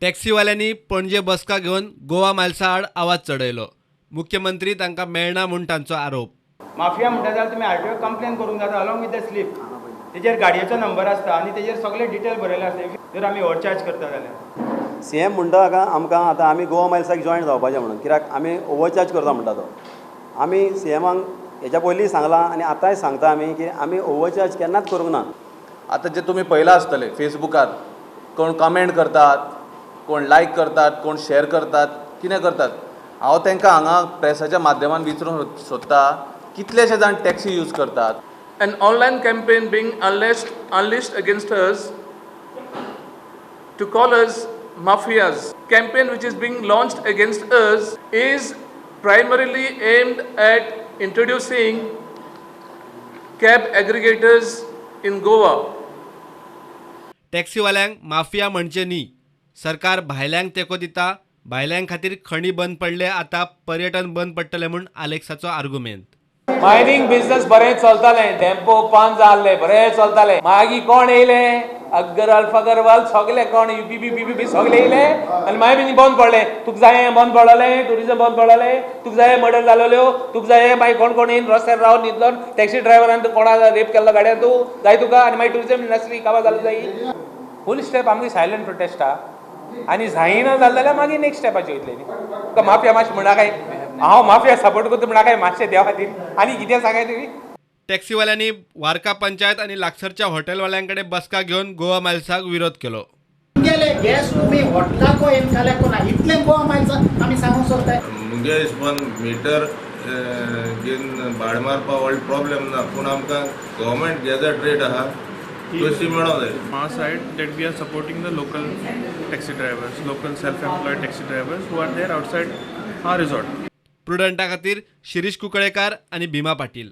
टॅक्सीवाल्यांनी पणजे बसका घेवन गोवा मायल्सा आड आवाज चडयलो. मुख्यमंत्री तांकां मेळना म्हूण तांचो आरोप. माफिया म्हणटा जाल्यार तुमी आरटीओ कंप्लेन करूंक जाता अलॉंग विथ the slip. तेजेर गाडयेचो नंबर आसता आनी तेजेर सगळे डिटेल बरयले आसता, जर आमी ओवरचार्ज करता जाल्यार. सीएम म्हणटा हाका आमकां आतां आमी गोवा मायल्साक जॉयन जावपाचें म्हणून, कित्याक आमी ओवरचार्ज करता म्हणटा तो. आमी सीएमाक हेच्या पयलीं सांगलां आनी आतांय सांगता आमी की आमी ओवरचार्ज केन्नाच करूंक ना. आतां जे तुमी पळयलां आसतलें, फेसबुकार कोण कमेंट करतात, कोण लायक करतात, कोण शेअर करतात, कितें करतात. हांव तांकां हांगा प्रेसाच्या माध्यमान विचारूंक सोदता, कितलेशे जाण टॅक्सी यूज करतात? An online campaign being unleashed against us to call us mafias. Campaign which is being launched against us is primarily aimed at introducing cab aggregators in Goa. टॅक्सीवाल्यांक माफिया म्हणचे न्ही. सरकार भायल्यांक तेंको दिता, भायल्यां खातीर खणी बंद पडले, आतां पर्यटन बंद पडटलें म्हूण आलेक्साचो आर्गुमेंत. मायनिंग बिझनेस बरें चलतालें, टेम्पो पांच जाल्ले, बरें चलतालें. मागीर कोण येयले? अग्रवाल फगरवाल सगले, कोण युपी बी बी सगले येयले आनी मायनिंग बंद पडलें. तुका जाय बंद पडलें, टुरिजम बंद पडलें, तुका जाय मर्डर जालेल्यो, तुका जाय मागीर कोण कोण येवन रस्त्यार रावन न्हिदलो, टॅक्सी ड्रायव्हरान कोणा रेप केल्लो गाडयान, तूं जाय तुका. आनी मागीर टुरिजम इंडस्ट्री काबार जाली जाय. फूल स्टेप आमगे सायलंट प्रोटेस्ट आहा आनी जायना जालें जाल्यार मागीर नेक्स्ट स्टेपाचेर वयतले न्ही. माफिया मातशें म्हणा काय हांव माफिया सपोर्ट करता म्हणा काय मातशें देवा खातीर आनी कितें सांगाय तुमी? टॅक्सीवाल्यांनी वार्का पंचायत आनी लागसरच्या हॉटेलवाल्यांकडे बसका घेवन गोवा मायल्साक विरोध केलो. तुमगेले गॅस तुमी हॉटलाको येवन कलेक्ट ना, इतलें गोवा मायल्सा आमी सांगूंक सोदताय. मुगे हिशोबान मिटर घेवन भाड मारपा व्हडलो प्रॉब्लेम ना, पूण आमकां गव्हर्मेंट गॅझेट रेट आहा तशी मेळोंक जाय. From our side, that we are supporting the local taxi drivers, local self-employed taxi drivers who are there outside our resort. प्रुडंटा खातीर शिरीष कुंकळेकार आनी भीमा पाटील.